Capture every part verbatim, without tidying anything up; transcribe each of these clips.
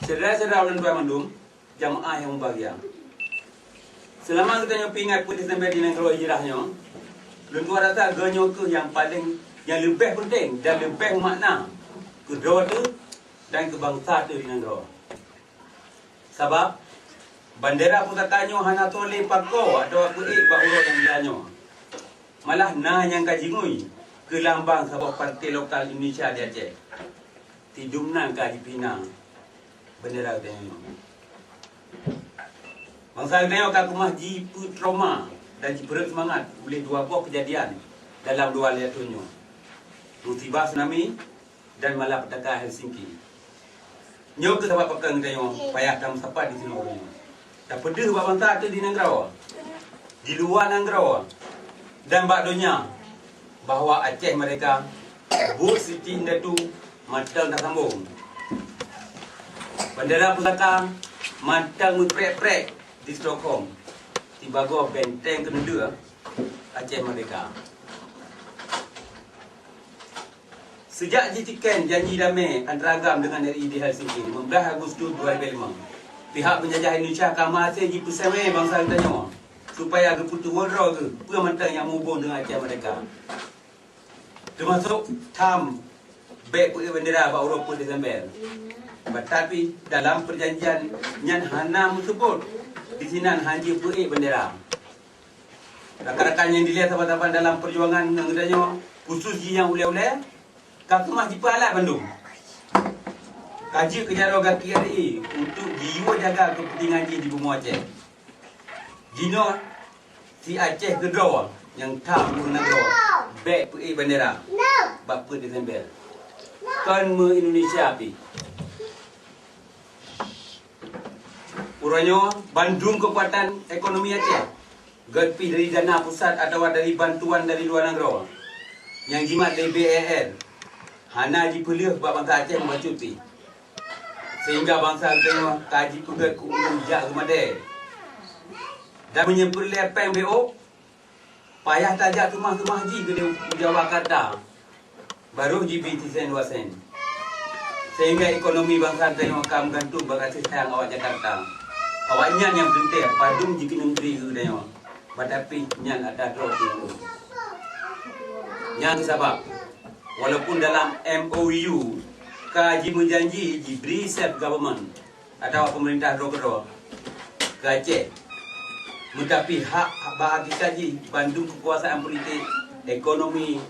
Syedara-syedara ulôn tuan mandum, jamaah nyang mubahgia. Seulama geutanyoe peuingat peuet Desember di nanggroe hijrah nyoe, lôn tuan rasa geutanyoe kheueh nyang paleng, nyang leubeh peunteng dan leubeh meumakna keu droe teuh dan keu bansa teuh di nanggroe. Sabab, bandera pusaka nyoe hana soe lé pakoe atawa peuék bak uroe nyang mulia nyoe. Malah na nyang ka jingui keu lambang saboh partai lokal Indonesia di Aceh. Sidum nan ka jipina bandera geutanyoe nyoe. Bansa geutanyoe ka keumah jipeutrauma dan jipeureuet seumangat uleh dua boh keujadian dalam dua lhèe thôn nyoe, musibah tsunami dan malapetaka Helsinki. Nyoe kheueh sabab pakon geutanyoe payah tameusapat disinoe uroe nyoe. Tapeudeuh bak bansa teuh di nanggroe, di luwa nanggroe, dan bak donya bahwa Aceh Merdeka, buet suci indatu mantong tasambong. Bandera pusaka mantong meuprek-prek di Stockholm sibagoe benteng keuneudeuek Aceh Merdeka. Seujak jitiken janji damé antara GAM deungon R I di Helsinki, lima belas Agustus dua ribu lima, pihak peunjajah Indonesia ka maséh jipeuseumé bansa geutanyoe supaya geupeutuwoe droe geuh peue mantong nyang meuhubong deungon Aceh Merdeka, teumasok tham bèk peuék bendera bak uroe peuet Desember. Tapi dalam peujanjian nyan hana meuseubot disinan han jeuet peuék bendera. Rakan-rakan nyang dilèe saban-saban dalam peujuangan ngon geutanyoe, khusos jih nyang ulèe-ulèe, ka keumah jipeualat bandum. Ka jeuet keu jaroe gaki R I untuk jiyue jaga keupeuntengan jih di bumoe Aceh. Jinoe si Aceh keudroe nyang tham ureueng nanggroe bèk peuék bendera bak peuet Desember. Kon meu-Indonesia pih. Uroe nyoe bandum keukuatan ekonomi Aceh, gèt pih dari dana pusat atawa dari bantuan dari luwa nanggroe nyang jimat lé B A R, hana jipeuleueh bak bansa Aceh meubacut pih, sehingga bansa geutanyoe ka jipeugèt keu ureueng jak geumadè. Dan meunyoe peureulèe pèng B O, payah tajak seumah-seumah jih keudéh u Jawa Karta, barô jibi sisen dua sen. Sehingga ekonomi bansa geutanyoe ka meugantung bak kasih sayang awak Jakarta. Awaknyan nyang peuteuntèe padum jikeuneuk neugri keu geutanyoe, bah tapi nyan atra droe teuh. Nyan sabab, walaupun dalam M O U ka jimeujanji jibri self government, atawa peumeurintah droe keudroe keu Aceh. Meutapi hak bak hakikat jih bandum keukuasaan politik, ekonomi,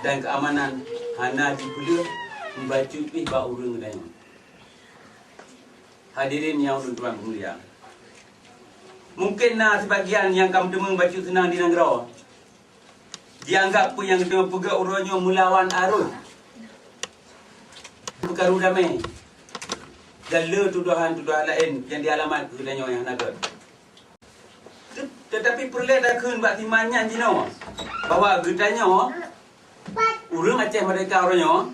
dan keuamanan hana jipeuleueh meubacut pih bak ureueng geutanyoe. Hadirin nyang ulôn tuan peumulia, mungken na sibagian nyang ka meuteumé bacut seunang di nanggroe. Jianggab peue nyang geutanyoe peugah uroe nyoe meulawan areueh, peukaru damé, dan le tudohan-tudohan laén nyang jialamat keu geutanyoe nyang hana gèt. Te-, teutapi peureulèe takheun bak siman nyan jinoe bahwa geutanyoe, ureueng Aceh Merdeka uroe nyoe,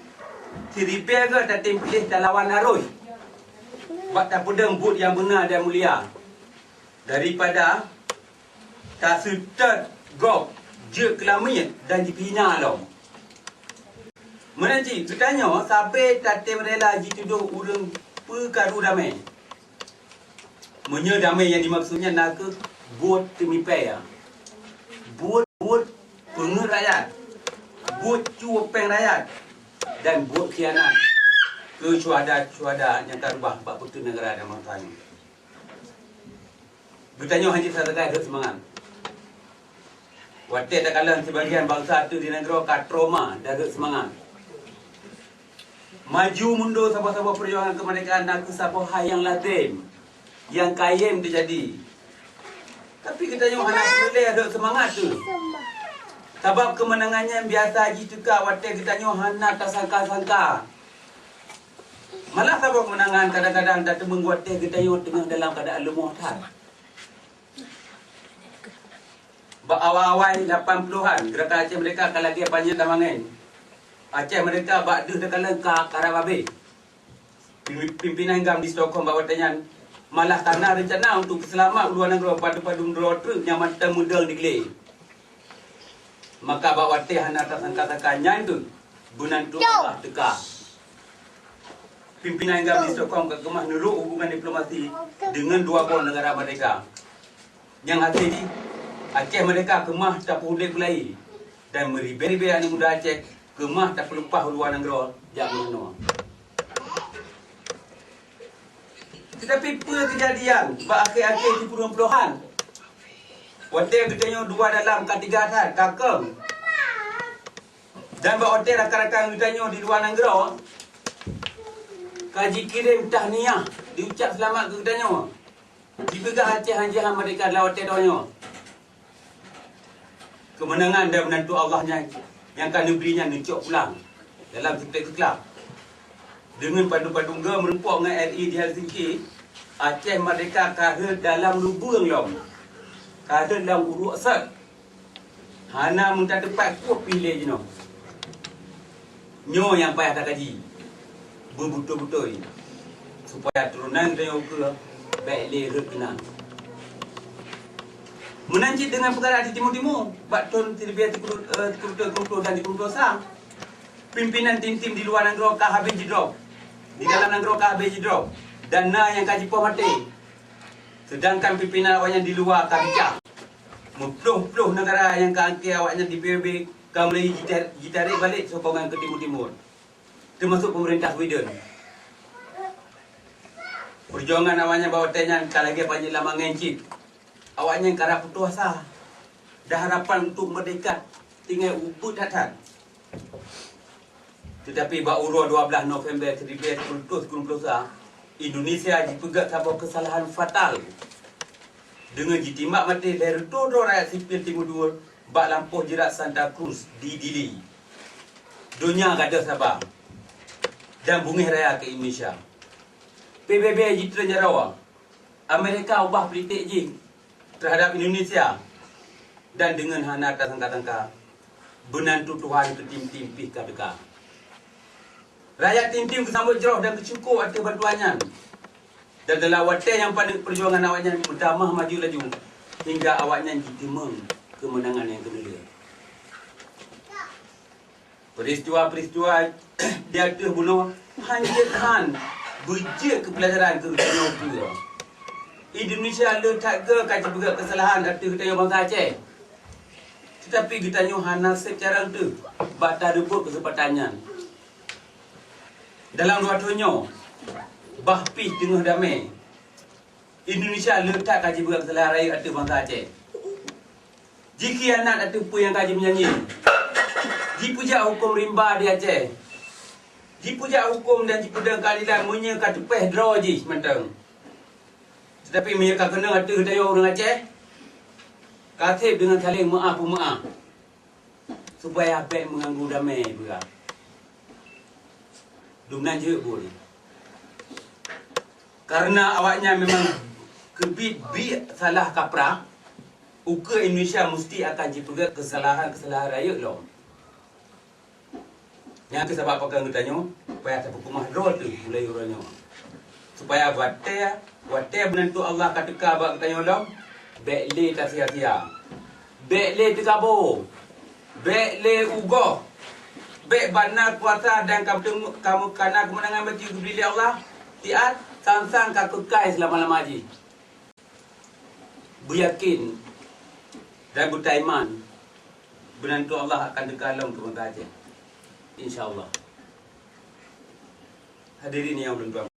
siribèe gèt tatem piléh talawan areueh bak tapeudong buet nyang beuna dan mulia, daripada taseutôt gob jeuet keu lamiet dan jipeuhina lom. Meunan cit geutanyoe sabe tatem rela jitudoh ureueng peukaru damé. Meunyoe damé nyang jimaksud nyan na kheueh buet teumipèe, buet-buet peungeuet rakyat, buet cue péng rakyat, dan buet khianat keu syuhada-syuhada nyang ka reubah bak peue keu neugara dan bansa nyoe. Geutanyoe hana sagai rhot seumangat. Watèe takalon sibagian bansa teuh di nanggroe ka trauma dan rhot seumangat. Maju mundur saboh-saboh peujuangan keumeurdekaan na kheueh saboh hai nyang lazem, nyang kayém teujadi. Tapi geutanyoe hana peureulèe rhot seumangat teuh. Sabab keumeunangan nyan biasa jiteuka watèe geutanyoe hana tasangka-sangka. Malah saboh keumeunangan kadang-kadang tateumeung watèe geutanyoe teungoh dalam keuadaan leumoh that. Bak awai-awai lapan puluhan, Geurakan Aceh Merdeka ka lagèe panyöt lam angèn. Aceh Merdeka bak deuh takalon ka karab abéh. Pimpinan GAM di Stockholm bak watèe nyan malah ka na reuncana untuk peuseulamat u luwa nanggroe padum-padum droe treuk nyang mantong meudong di glé. Maka bak watèe hana tasangka-sangka nyan kheueh beunantu Allah teuka. Pimpinan GAM di Stockholm ka keumah neurok hubungan diplomasi deungon dua boh neugara merdeka. Nyang hasé jih, Aceh merdeka keumah tapeuudép beulahé, dan meuribée-ribée aneuk muda Aceh keumah tapeuleupah u luwa nanggroe jak meureunoe. Teutapi peue keujadian bak akhé-akhé sikureueng plohan? Watée geutanyoe dua dalam ka teuga that, ka keueng. Dan bak watée rakan-rakan geutanyoe di luwa nanggroe ka jikirém tahniah, jiucab seulamat keu geutanyoe. Jipeugah Aceh han jihan merdeka dalam watée doh nyoe. Keumeunangan dan beunantu Allah nyan nyang ka neubri nyan neucok pulang dalam seupet keuklak. Deungon padum-padum goe meurumpok ngon R I di Helsinki, Aceh merdeka ka rhot dalam lubueng lom, ka rhot lam uruek sot. Hana meutateupat kueh pih lé jinoe. Nyoe nyang payah takaji beubeutôi-beutôi, supaya turonan geutanyoe ukeue bék lé rhot keunan. Meunan cit deungon peukara di timu-timu, bak thon siribée sikureueng ploh dan sikureueng ploh sa, pimpinan tim-tim di luwa nanggroe ka habéh jidrob, di dalam nanggroe ka habéh jidrob, dan na nyang ka jipoh maté. Seudangkan pimpinan awaknyan di luwa ka bicah. Meuploh-ploh neugara nyang ka angkée awaknyan di P B B ka mulai jita-, jitarék balek sokongan keu Timur-Timur, teumasok peumeurintah Sweden. Peujuangan awaknyan bak watée nyan ka lagée panyét lam angén cit. Awaknyan karab putôh asa, dan harapan untuk meurdehka tinggai ubit that-that. Teutapi bak uroe dua blaih November seribu sembilan ratus sembilan puluh sa, Indonesia jipeugét saboh keusalahan fatal deungon jitimbak maté lhée reutôh droe rakyat sipil Timur Timur bak lampôh jeurat Santa Cruz di Dili. Donya gadôh saba dan beungéh raya keu Indonesia. P B B jitreun jaroe. Amerika ubah politik jih teuhadab Indonesia, dan deungon hana tasangka-sangka, beunantu Tuhan keu tim-tim pih ka teuka. Rakyat tim-tim geusambot jroh dan geusyukoe ateueh bantuan nyan. Dan dalam watée nyang paneuk peujuangan awaknyan meutamah maju laju, hingga awaknyan jiteumeung keumeunangan nyang keuneulheueh. Peuristiwa-peuristiwa di ateueh bunoe han jeuet khan beujeuet keu peulajaran keu geutanyoe keudroe. Indonesia le that goe ka jipeugét keusalahan ateueh geutanyoe bansa Aceh. Teutapi geutanyoe hana sép carông teuh bak tareubot keuseumpatan nyan. Dalam dua thon nyoe, bah pih teungoh damé, Indonesia le that ka jipeugét keusalahan rayeuk ateueh bansa Aceh. Jikhianat ateueh peue nyang ka jimeunyanyi. Jipeujak huköm rimba di Aceh. Jipeujak huköm dan jipeudong keuadilan meunyoe ka teupéh droe jih mantong. Teutapi meunyoe ka keunong ateueh geutanyoe ureuëng Aceh, ka sép deungon saléng meuáh-peumeuáh, supaya bék meuganggu damé beurah. Dumnan jeuet buet. Kareuna awaknyan memang keubiet biek salah kaprah, ukeue Indonesia musti akan jipeugét keusalahan-keusalahan rayeuk lom. Nyang keuh sabab pakon geutanyoe payah tapeukeumah droe teuh mulai uroe nyoe, supaya watée, watée beunantu Allah ka teuka bak geutanyoe lom, bék lé tasia-sia, bék lé teukabo, bék lé ugoh, bék bak na kuasa dan ka meuteumé-, ka meuka na keumeunangan beuti geubri lé Allah, siat sang-sang ka keukai seulama-lama jih. Beuyakin dan beutaiman, beunantu Allah akan teuka lom keu bansa Aceh, insya Allah. Hadirin nyang ulôn tuan